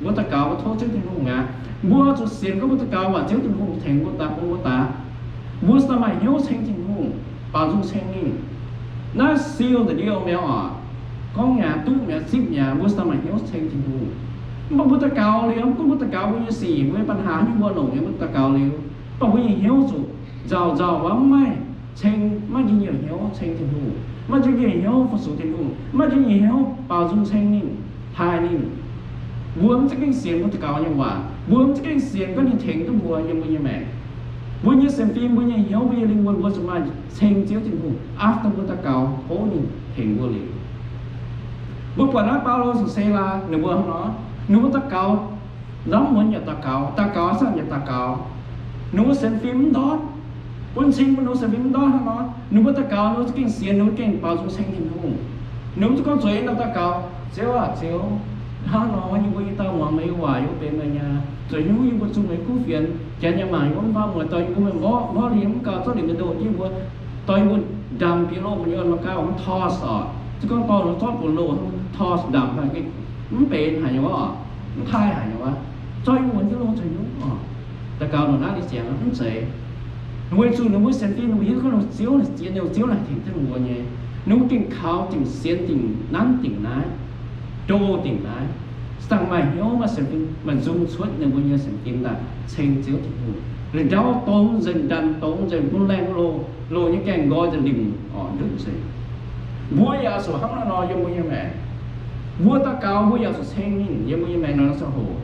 Mbuo daux gaux mbuo tov Ziouv Tin-Hungh aqv. Mbuo zuqc sienx gorngv mbuo daux gaux waac Ziouv Tin-Hungh tengx mbuo daaih, bun mbuo daaih. Mbuo daaih maaih hnyouv ceng Tin-Hungh, baaux nzung ceng ninh. Naaiv seal the deal mi'aqv oc. Gorngv mi'aqv, duqv mi'aqv, zipv mi'aqv, mbuo daaih maaih hnyouv ceng Tin-Hungh. Mv baac mbuo daux gaux liuz, mv gunv mbuo daux gaux mbuo nyei sic, mbuo nyei ปัญหา nyungc mbuo longc nyei, mbuo daux gaux liuz, mv baac mbuo nyei hnyouv zuqc nzauh nzauh wuov, mv maaih ceng, maiv njien-youh hnyouv ceng Tin-Hungh, maiv njien-youh hnyouv fu-sux Tin-Hungh, maiv njien-youh hnyouv baaux nzung ceng ninh, taaih ninh. Mbuo mv za'gengh sienx mbuo daux gaux nyei waac, mbuo mv za'gengh sienx gorngv ninh tengx duqv mbuo yiem mbuo nyei maengc. Mbuo nyei sienx fim, mbuo nyei hnyouv, mbuo nyei lingh wuonh, mbuo zuqc maaih ceng Ziouv Tin-Hungh after mbuo daux gaux tov ninh tengx mbuo liuz. Mbuo buatc naaiv Baulo caux Silaa ninh mbuo hnangv nor, ninh mbuo daux gaux, ndamv muonz yaac daux gaux, daux gaux aav zanc yaac daux gaux. Ninh mbuo sienx fim mv ndortv, bun cing mbuo ninh mbuo sienx fim mv ndortv hnangv nor, ninh mbuo daux gaux ninh mbuo za'gengh sienx, ninh mbuo gengh baaux nzung ceng Tin-Hungh. Ninh mbuo za'gengh zueiz nor daux gaux, Ziouv aac, Ziouv, hnangv nor yie mbuo nyei dauh muangx meih nyei waac, yie mbuo benx meih nyei, zueiz nyungc yie mbuo zunh meih kuv fienx, janx yaac mangc yie mbuo mv baac mueiz, dorh yie mbuo meih mborqv, mborqv liemh mv gaux, zorqv liemh meih ndoh jienv yie mbuo, dorh yie mbuo ndaamv-bieqc loh mbuo nyei orn mangc gaax mv torse oc. Za'gengh dorh ninh zorqv buonc loh mv torse ndaamv, mv benx haaix nyungc oc, mv taaih haaix nyungc aqv. Zorqv yie mbuo jienv loh zueiz nyungc oc. Daux gaux ndongc naaiv ninh ziangx mv zeiz. Weic zuqc ninh mbuo sienx fim ninh mbuo hiuv duqv gorngv Ziouv, Ziouv, Ziouv naaic tengx duqv ninh mbuo nyei. Ninh mbuo gengh kaux dingc sienx dingc nanv dingc naaiv, ndoh dingc naaiv, dangh maaih hnyouv maaih sienx fim, maaih nzung cuotv ninh mbuo nyei sienx fim daaih ceng Ziouv Tin-Hungh. Lingc ndau dongz nzengc, ndanc dongz nzengc, bun laengz loh, loh nyei gaengh nqoi nzengc, limc orqc ndutv nzengc. Mbuo yaac zuqc hnangv naaiv nor yiem mbuo nyei maengc. Mbuo daux gaux mbuo yaac zuqc ceng ninh yiem mbuo nyei maengc nor ziangh hoc.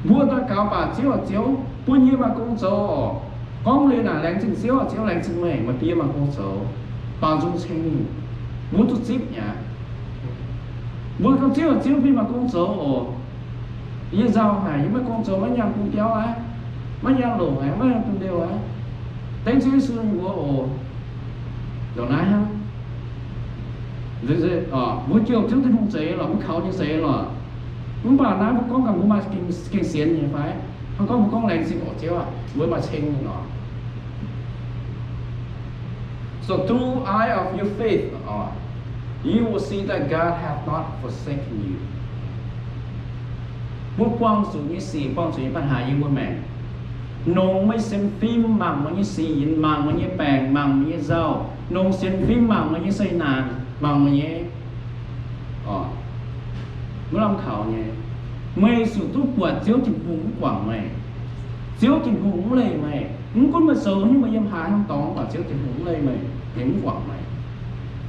Mbuo daux gaux baac Ziouv aac, Ziouv, bun yie maaih gong zoux oc. Gorngv liuz naaic, laengz zingh Ziouv aac, Ziouv, laengz zingh meih, meih bun yie maaih gong zoux, baaux nzung ceng ninh. Mbuo duqv zipv mi'aqv. Mbuo gorngv, Ziouv aac, Ziouv, bun yie maaih gong zoux oc. Yie nzauh haic, yie maiv gong zoux, maiv nyaanh bun biauv aqv, maiv nyaanh longc aqv, maiv nyaanh bun liouh aqv. Dengv Ziouv Yesu nyei mbuox oc. Ndongc naaiv hnangv. Mbuo jouh Ziouv Tin-Hungh zeix lorqc, mbuo kaux ninh zeix lorqc. Mv baac naaiv mbuo gorngv gaax mbuo maaih gengh sienx nyei fai? Hnangv gorngv mbuo gorngv laengz zingh oc Ziouv aac, mbuo maaih ceng nyei lorqc. So through eye of your faith, you will see that God hath not forsaken you. Mbuo buangh zuqc nyei sic, buangh zuqc nyei ปัญหา yiem mbuo maengc. Nongx meih sienx fim mangc meih nyei sic, mangc meih nyei baengc, mangc meih nyei nzauh, nongx sienx fim mangc meih nyei zeqc naanc, mangc meih nyei, mv lamh kaux nyei, meih zuqc duqv buatc Ziouv Tin-Hungh mv guangc meih. Ziouv Tin-Hungh mv leih meih. Mv gunv meih zoux nyei, meih yiem haaix norm dorngx, mv baac Ziouv Tin-Hungh mv leih meih, ninh mv guangc meih.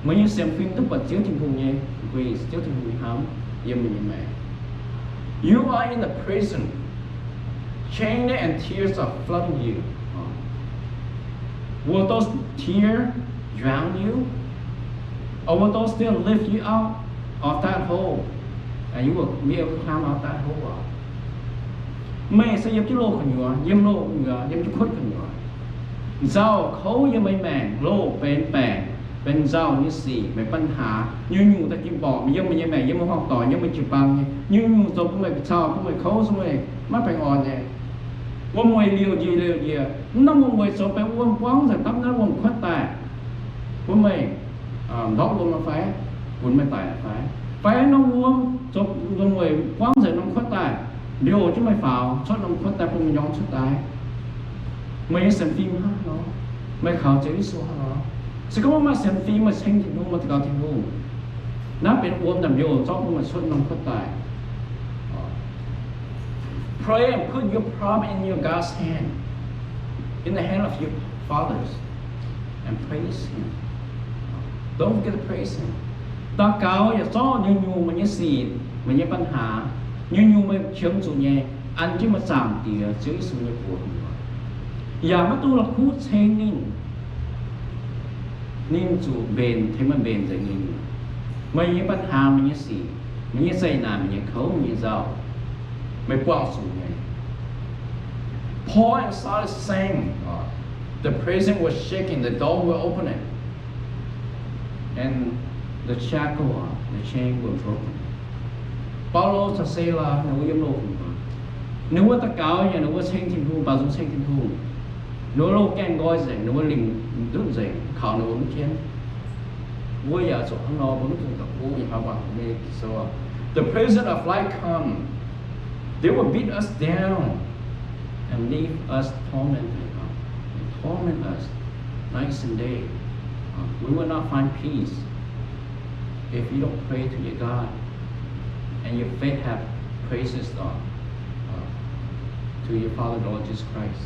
Meih nyei sienx fim duqv buatc Ziouv Tin-Hungh nyei grace, Ziouv Tin-Hungh nyei hnamv yiem meih nyei maengc. You are in the prison. Chains and tears are flooding you. Will those tears drown you? Or will those tears lift you out of that hole? And you will be able to climb out that hole. Meih se yiem jienv loh gu'nyuoz, yiem loh gu'nyuoz, yiem jienv kuotv gu'nyuoz. Nzauh kouv yiem meih maengc, loh benx baengc, benx nzauh nyei sic, meih ปัญหา, nyungc-nyungc daaih ging borqc, yiem meih nyei maengc, yiem meih horngh doic, yiem meih jiu-baang nyei, nyungc-nyungc zoux bun meih ga'cau, bun meih kouv, bun meih maiv baengh orn nyei. Wuom-mueiz liouh njiec liouh njiec, mv norm wuom-mueiz zoux benx wuom buangv nzengc dapv naaiv wuom-kuotv daaih, bun meih ndortv wuom fai, bun meih daic fai, fai norm wuom zoux wuom-mueiz buangv nzengc norm kuotv daaih, liouh jienv meih faaux cuotv norm kuotv daaih, bun meih nyorng cuotv daaih. Meih nyei sienx fim hnangv nor, meih kaux Ziouv Yesu hnangv nor. Se gorngv meih maaih sienx fim, meih ceng Tin-Hungh, meih daux gaux Tin-Hungh, naaiv benx wuom ndaamv-liouh zorqv bun meih cuotv norm kuotv daaih. Pray and put your problem in your God's hand, in the hand of your fathers, and praise Him. Don't forget to praise Him. Daux gaux yaac zorqv nyungc-nyungc meih nyei sic, meih nyei ปัญหา, nyungc-nyungc meih qiemx zuqc nyei, an jienv meih zaamc Diex Ziouv Yesu nyei buoz. Yaac maiv dungx la'kuqv ceng ninh. Ninh zuqc mbenc, tengx meih mbenc nzengc ninh. Meih nyei ปัญหา, meih nyei sic, meih nyei zeqc naanc, meih nyei kouv, meih nyei nzauh, meih buangh zuqc nyei. Paul and Silas sang, the prison was shaken, the door were opened, and the shackle, the chain were broken. Baulo caux Silaa ninh mbuo yiem loh gu'nyuoz, ninh mbuo daux gaux yaac ninh mbuo ceng Tin-Hungh, baaux nzung ceng Tin-Hungh. Ninh mbuo loh gaengh nqoi nzengc, ninh mbuo limc ndutv nzengc, kaux ninh mbuo mv jienv. Mbuo yaac zuqc hnangv nor, mbuo mv dungx daux gaux nyei, hnangv waac mbuo nyei Ging-Sou, the prison of life come, they will beat us down and leave us tormented, torment us night and day. We will not find peace if you don't pray to your God and your faith have praises to your Father, Lord Jesus Christ.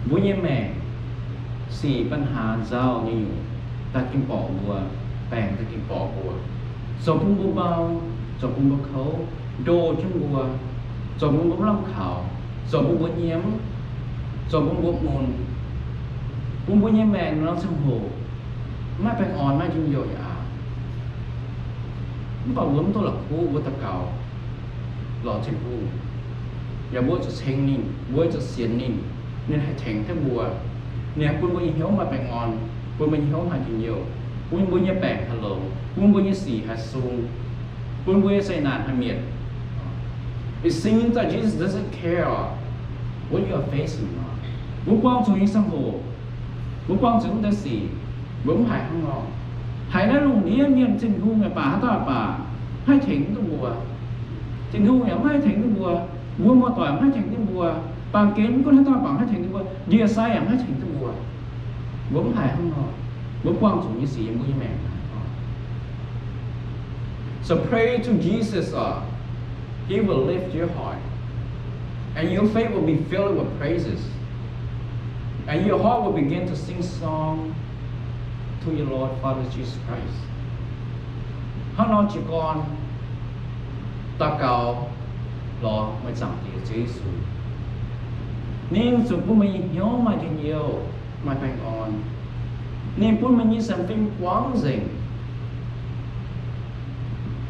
Mbuo nyei maengc sic ปัญหา nzauh nyei nyungc daaih ging borqc mbuo, baengc daaih ging borqc mbuo, zoux bun mbuo mau, zoux bun mbuo kouv, ndoh jienv mbuo, zoux bun mbuo mv lamh kaux, zoux bun mbuo nyiemv, zoux bun mbuo mun, bun mbuo nyei maengc nor ziangh hoc maiv maaih baengh orn, maiv njien-youh yaac aqc. Mv baac mbuo mv duqv la'kuqv, mbuo daux gaux lorz Tin-Hungh, yaac mbuo zuqc ceng ninh, mbuo zuqc sienx ninh, ninh haih tengx duqv mbuo. Ninh haih bun mbuo nyei hnyouv maaih baengh orn, bun mbuo nyei hnyouv maaih njien-youh, bun mbuo nyei baengc haih longx, bun mbuo nyei sic haih sung, bun mbuo nyei zeqc naanc haih mietc. It seems that Jesus doesn't care what you are facing. Mbuo buangh zuqc nyei ziangh hoc, mbuo buangh zuqc wuov deix sic, mbuo mv haiz hnangv nor. Haiz naaiv lungh ndiev mienh, Tin-Hungh aah baac haaix dauh aah baac maiv haih tengx duqv mbuo. Tin-Hungh yaac maiv haih tengx duqv mbuo. Mbuo muoz-doic maiv haih tengx duqv mbuo. Baamh gen mv gunv haaix dauh aah baac maiv haih tengx duqv mbuo. Ndie-sai yaac maiv haih tengx duqv mbuo. Mbuo mv haiz hnangv nor. Mbuo buangh zuqc nyei sic yiem mbuo nyei maengc. So pray to Jesus, uh, he will lift your heart, and your faith will be filled with praises, and your heart will begin to sing song to your Lord Father Jesus Christ. Hnangv nor jiez gorn daux gaux lorz meih Zaangc Diex Ziouv Yesu. Ninh zuqc bun meih nyei hnyouv maaih njien-youh, maaih baengh orn. Ninh bun meih nyei sienx fim buangv nzengc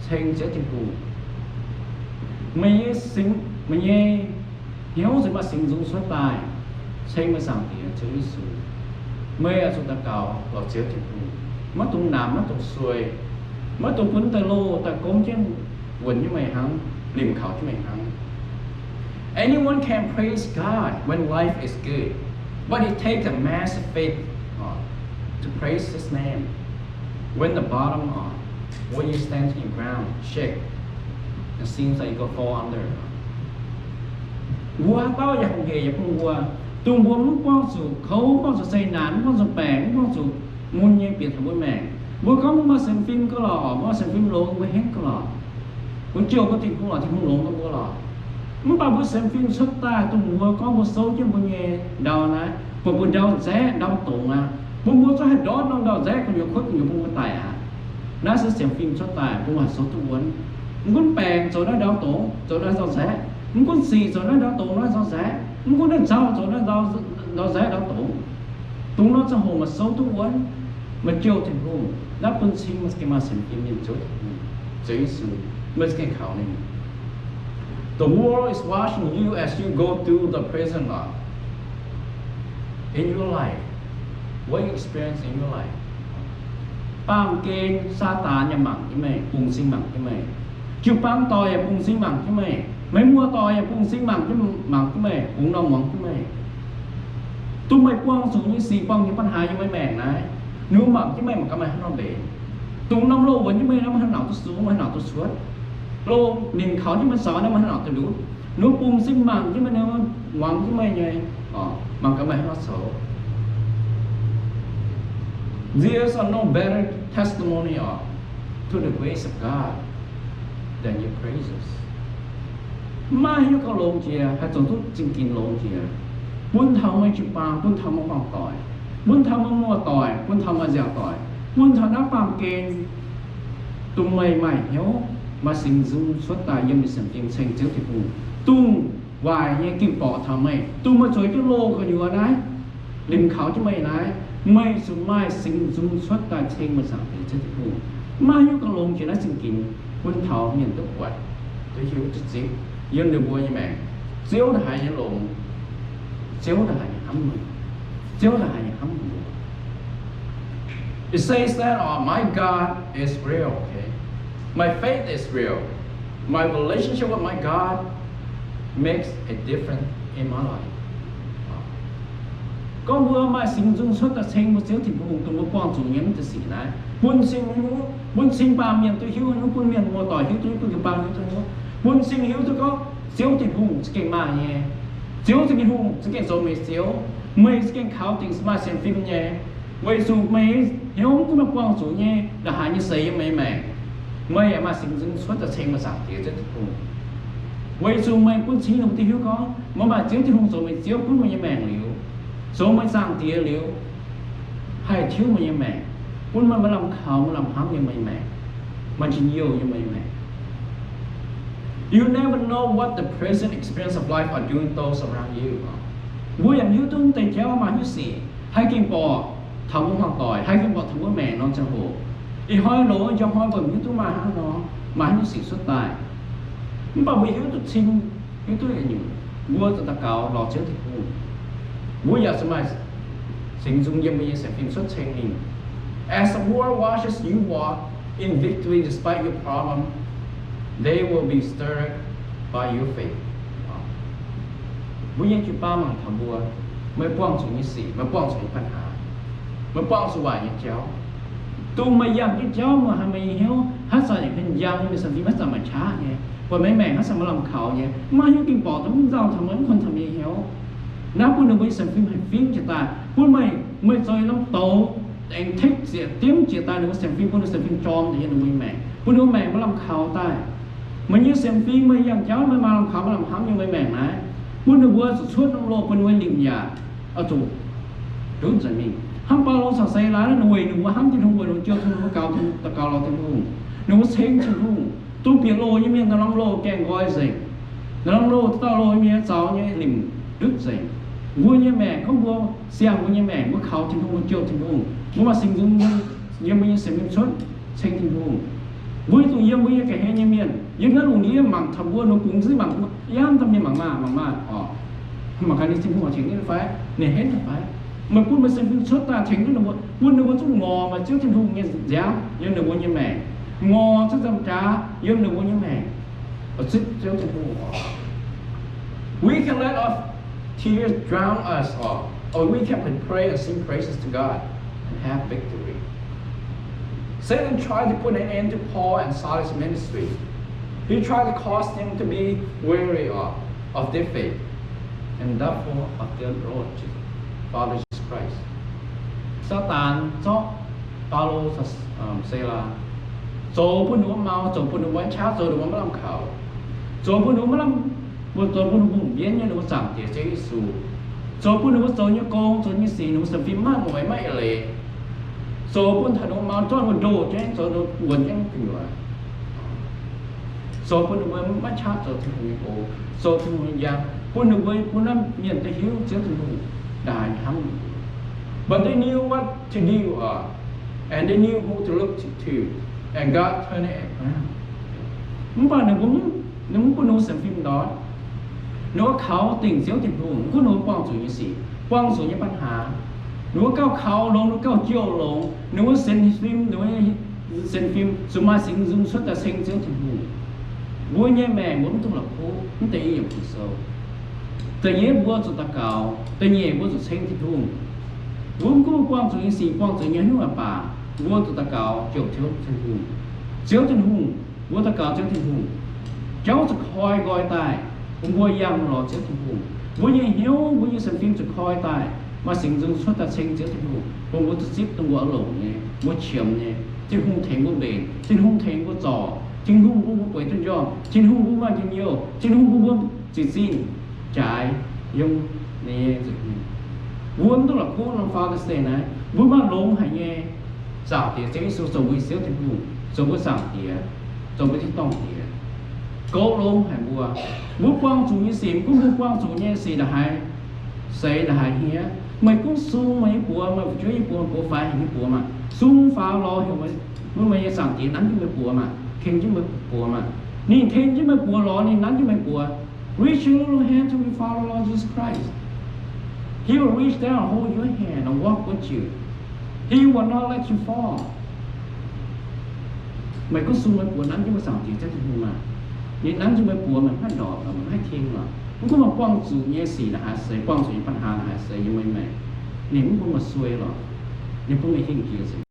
ceng Ziouv Tin-Hungh. Meih nyei, meih nyei hnyouv zuqc maaih singx nzung cuotv daaih ceng meih Zaangc Diex Ziouv Yesu. Meih oix zuqc daux gaux lorz Ziouv Tin-Hungh, maiv dungx namx, maiv dungx suei, maiv dungx bun deix loh daaih gomv jienv wuonx nyei meih hnangv, limc kaux jienv meih hnangv. Anyone can praise God when life is good, but it takes a massive faith, uh, to praise His name when the bottom, uh, where you stand in ground shake and seems like you go fall under. Mbuo haaix dauh yaac hungh hec yaac bun mbuo, dongh mbuo mv buangh zuqc kouv, mv buangh zuqc zeqc naanc, mv buangh zuqc baengc, mv buangh zuqc mun nyei bieqc taux mbuo maengc. Mbuo gorngv mbuo maaih sienx fim gauh lorqc, mbuo maaih sienx fim longx, mbuo henv gauh lorqc. Mbuo jouh bun Tin-Hungh lorqc, Tin-Hungh longx bun mbuo lorqc. Mv baac mbuo sienx fim cuotv daaih dongh mbuo gorngv mbuo souv jienv mbuo nyei ndau naaiv, buatc mbuo ndau nzaeqv ndau dongz aqv. Bun mbuo zungv haih ndortv norm ndau nzaeqv gu'nyuoz kuotv gu'nyuoz bun mbuo daic aqv. Naaiv se sienx fim cuotv daaih bun mbuo haih souv duqv wuonv. Mv gunv baengc zoux naaiv ndau dongz, zoux naaiv ndau nzaeqv. Mv gunv sic zoux naaiv ndau dongz, naaiv ndau nzaeqv. Mv gunv naaiv nzauh zoux naaiv ndau nzaeqv ndau dongz. Dongh nor ziangh hoc meih souv duqv wuonv, meih jouh Tin-Hungh, naaiv bun cing meih za'gengh maaih sienx fim mienh Ziouv Tin-Hungh, Ziouv Yesu, meih za'gengh kaux ninh. The world is watching you as you go through the prison, uh, in your life. What you experience in your life? Baamh gen Saadaan yaac mangc jienv meih, bungx cing mangc jienv meih. Jiu-baang doic yaac bungx cing mangc jienv meih. Meih muoz-doic yaac bungx cing mangc jienv, mangc jienv meih, bungx norm muangx jienv meih. Dongh meih buangh zuqc nyei sic, buangh nyei ปัญหา yiem meih maengc naaiv, ninh mbuo mangc jienv meih mangc gaax meih hnangv nor mbenc. Dongh norm loh wuonx jienv meih nor, meih hnangv nor duqv sung, meih hnangv nor duqv cuotv. Loh nimc kaux jienv meih zaux nor, meih hnangv nor duqv ndutv. Ninh mbuo bungx cing mangc jienv meih nor, muangx jienv meih nyei, mangc gaax meih hnangv nor zoux. There's no better testimony, uh, to the grace of God than your praises. Maiv maaih haaix nyungc gauh longx jiex, haih zoux duqv zingh ginx longx jiex, bun taux meih jiu-baang, bun taux meih muoz-doic, bun taux meih muoz-doic, bun taux meih nziaauc doic, bun taux naaiv baamh gen, dongh meih maaih hnyouv, maaih singx nzung cuotv daaih yiem meih sienx fim ceng Ziouv Tin-Hungh, dongh waaic nyei ging-borqc taux meih, dongh meih zueiz jienv loh gu'nyuoz naaiv, limc kaux jienv meih naaiv, meih zuqc maaih singx nzung cuotv daaih ceng meih Zaangc Diex Ziouv Tin-Hungh. Maiv hiuv gauh longx jiex naaiv zingh ginx bun taux mienh duqv buatc, duqv hiuv, duqv zipv yiem ninh mbuo nyei maengc. Ziouv ndongc haaix nyei longx, Ziouv ndongc haaix nyei hnamv meih, Ziouv ndongc haaix nyei hnamv mbuo. It says that, uh, my God is real, okay? My faith is real. My relationship with my God makes a difference in my life. Gorngv mbuo maaih singx nzung cuotv daaih ceng mbuo Ziouv Tin-Hungh, dongh mbuo buangh zuqc nyei mv deix sic naaiv, bun cing, bun cing baamh mienh duqv hiuv, bun mienh muoz-doic hiuv duqv, bun jiu-baang hiuv duqv, bun cing hiuv duqv gorngv Ziouv Tin-Hungh za'gengh maaih nyei. Ziouv Tin-Hungh za'gengh zoux meih Ziouv. Meih za'gengh kaux dingc maaih sienx fim nyei, weic zuqc meih hnyouv mv gunv meih buangh zuqc nyei ndongc haaix nyei seix yiem meih maengc, meih yaac maaih singx nzung cuotv daaih ceng meih Zaangc Diex Ziouv Tin-Hungh. Weic zuqc meih bun cing ninh mbuo duqv hiuv gorngv meih maaih Ziouv Tin-Hungh zoux meih Ziouv gunv meih nyei maengc liuz, zoux meih Zaangc Diex liuz, haih tiuv meih nyei maengc, bun meih maaih lamh kaux, maaih lamh hnamv yiem meih nyei maengc, maaih njien-youh yiem meih nyei maengc. You never know what the present experience of life are doing those around you. Mbuo yaac hiuv duqv mv deix jauv maaih haaix nyungc sic haih gengh borqc taux mbuo hmuangv doic, haih gengh borqc taux mbuo maengc nor ziangh hoc. Ih hnoi loz njang hnoi mbuo mv hiuv duqv maaih hnangv nor, maaih haaix nyungc sic cuotv daaih. Mv baac mbuo hiuv duqv cing, hiuv duqv yietc nyungc, mbuo zuqc daux gaux lorz Ziouv Tin-Hungh. Mbuo yaac zuqc maaih Singx Nzung yiem mbuo nyei sienx fim cuotv ceng ninh. As the world watches you walk in victory despite your problem, they will be stirred by your faith. Mbuo nyei jiu-baang mangc taux mbuo, meih buangh zuqc nyei sic, meih buangh zuqc nyei ปัญหา, meih buangh zuqc waaic nyei jauv. Dongh meih yangh jienv jauv, meih haiz meih nyei hnyouv haaix zanc yaac hmien njang, meih sienx fim haaix zanc maaih qaqv nyei, buatc meih maengc haaix zanc maaih lamh kaux nyei, mv maaih haaix nyungc ging borqc taux mv nzauh taux meih mv kuonx taux meih nyei hnyouv. Naaiv bun ninh mbuo nyei sienx fim haih fingx jiex daaih, bun meih, meih zoux yietc norm douz, aengx เทค ziepc diemv jiex daaih ninh mbuo sienx fim, bun ninh sienx fim jorm daaih yiem ninh mbuo nyei maengc, bun ninh mbuo maengc maiv lamh kaux daaih. Meih nyei sienx fim, meih yangh jauv, meih maaih lamh kaux, maaih lamh hnamv nyei, meih maengc naaiv, bun ninh mbuo zuqc cuotv norm loh bun ninh mbuo lingc yaac oix zuqc ndutv nzengc mingh. Hnangv Baulo caux Silaa, ninh weic ninh mbuo hnamv Tin-Hungh, weic ninh mbuo jouh Tin-Hungh, daux gaux, daux gaux lorz Tin-Hungh, ninh mbuo ceng Tin-Hungh. Dongh bieqc loh nyei mienh, norm-norm loh gaengh nqoi nzengc. Norm-norm loh, dauh loh nyei mienh zaux nyei limc ndutv nzengc. Mbuo nyei maengc, gorngv mbuo siang mbuo nyei maengc, mbuo kaux Tin-Hungh, mbuo jouh Tin-Hungh, mbuo maaih Singx Nzung yiem mbuo nyei sienx fim cuotv ceng Tin-Hungh. Mbuo zuqc yiem mbuo nyei ga'hlen nyei mienh, yiem naaiv lungh ndiev mangc taux mbuo, ninh bungx nziex mangc mbuo, yiem daaih mienh mangc maah, mangc maah oc. Mangc gaax ninh Tin-Hungh oix tengx ninh fai, ninh henv fai. Meih bun meih sienx fim cuotv daaih tengx duqv ninh mbuo, bun ninh mbuo zuqc ngorc meih Ziouv Tin-Hungh nyei nziaamv yiem ninh mbuo nyei maengc, ngorc zuqc nzamc jaax yiem ninh mbuo nyei maengc. Zipv Ziouv Tin-Hungh oc. We can let our tears drown us off, or we can pray and sing praises to God and have victory. Satan tried to put an end to Paul and Silas' ministry. He tried to cause them to be weary of, of their faith and doubtful of their Lord Jesus, Father Jesus Christ. Saadaan zorqv Baulo caux Silaa, zoux bun ninh mbuo mau, zoux bun ninh mbuo maiv qaqv, zoux ninh mbuo maiv lamh kaux, zoux bun ninh mbuo maiv lamh, mbuo zoux bun ninh mbuo mbienv nyei ninh mbuo Zaangc Diex Ziouv Yesu, zoux bun ninh mbuo zoux nyei gong, zoux nyei sic, ninh mbuo sienx fim maiv mueiz maiv eix leiz, zoux bun taux ninh mbuo mau zorqv ninh mbuo ndoh jienv, zoux ninh mbuo wuonx jienv gu'nyuoz. Zoux bun ninh mbuo maiv qaqv zoux Tin-Hungh nyei gong, zoux Tin-Hungh nyei njang, bun ninh mbuo, bun naaiv mienh daaih hiuv Ziouv Tin-Hungh ndaaih hnamv. But they knew what to do, uh, and they knew who to look to, to, and God turned it around. Mv baac ninh mbuo, ninh mbuo mv bun ninh mbuo sienx fim ndoih. Ninh mbuo kaux dingc Ziouv Tin-Hungh, mv gunv ninh mbuo buangh zuqc nyei sic, buangh zuqc nyei ปัญหา. Ninh mbuo gauh kaux longx, ninh mbuo gauh jouh longx, ninh mbuo sienx fim, ninh mbuo sienx fim zuqc maaih Singx Nzung cuotv daaih ceng Ziouv Tin-Hungh. Mbuo nyei maengc mbuo mv dungx la'kuqv. Mv deix i yiemc Ging-Sou, da'nyeic mbuo zuqc daux gaux, da'nyeic mbuo zuqc ceng Tin-Hungh. Mbuo mv gunv buangh zuqc nyei sic, buangh zuqc nyei hnyouv aqv baac, mbuo zuqc daux gaux jouh Ziouv Tin-Hungh. Ziouv Tin-Hungh, mbuo daux gaux Ziouv Tin-Hungh, jauv zuqc koi nqoi daaih bun mbuo yangh lorz Ziouv Tin-Hungh. Mbuo nyei hnyouv, mbuo nyei sienx fim zuqc koi daaih, maaih Singx Nzung cuotv daaih ceng Ziouv Tin-Hungh, bun mbuo duqv zipv dongh mbuo oix longc nyei, mbuo qiemx nyei. Tin-Hungh tengx mbuo mbenc, Tin-Hungh tengx mbuo zorc, Tin-Hungh bun mbuo bueix duqv njormh, Tin-Hungh bun mbuo maaih njien-youh, Tin-Hungh bun mbuo ziqc zinh jaaix yiem ninh nyei nzuih hmien. Mbuo mv duqv la'kuqv norm Father's Day naaiv, mbuo maaih longx haic nyei Zaangc Diex Ziouv Yesu zoux mbuo nyei Ziouv Tin-Hungh, zoux mbuo Zaangc Diex, zoux mbuo Tin-Dorngh Diex, goux longx haic mbuo. Mbuo buangh zuqc nyei sic, mv gunv mbuo buangh zuqc nyei sic ndongc haaix seix ndongc haaix hniev, meih gunv sung meih nyei buoz, meih fu'jueiv nyei buoz, buoz faix haic nyei buoz maah, sung faaux lorz heuc meih, meih nyei Zaangc Diex nanv jienv meih buoz maah, teng jienv meih buoz maah. Ninh teng jienv meih buoz lorz, ninh nanv jienv meih buoz. Reach your little hand to your Father, Lord Jesus Christ. He will reach down, hold your hand, and walk with you. He will not let you fall. Meih gunv sung meih buoz nanv jienv meih Zaangc Diex Ziouv Tin-Hungh maah. Ninh nanv jienv meih buoz, meih maiv ndorpc lorqc, meih maiv haih king lorqc. Mv gunv meih buangh zuqc nyei sic ndongc haaix seix, buangh zuqc nyei ปัญหา ndongc haaix seix yiem meih maengc, ninh mv bun meih suei lorqc. Ninh bun meih hingh jiex nzengc.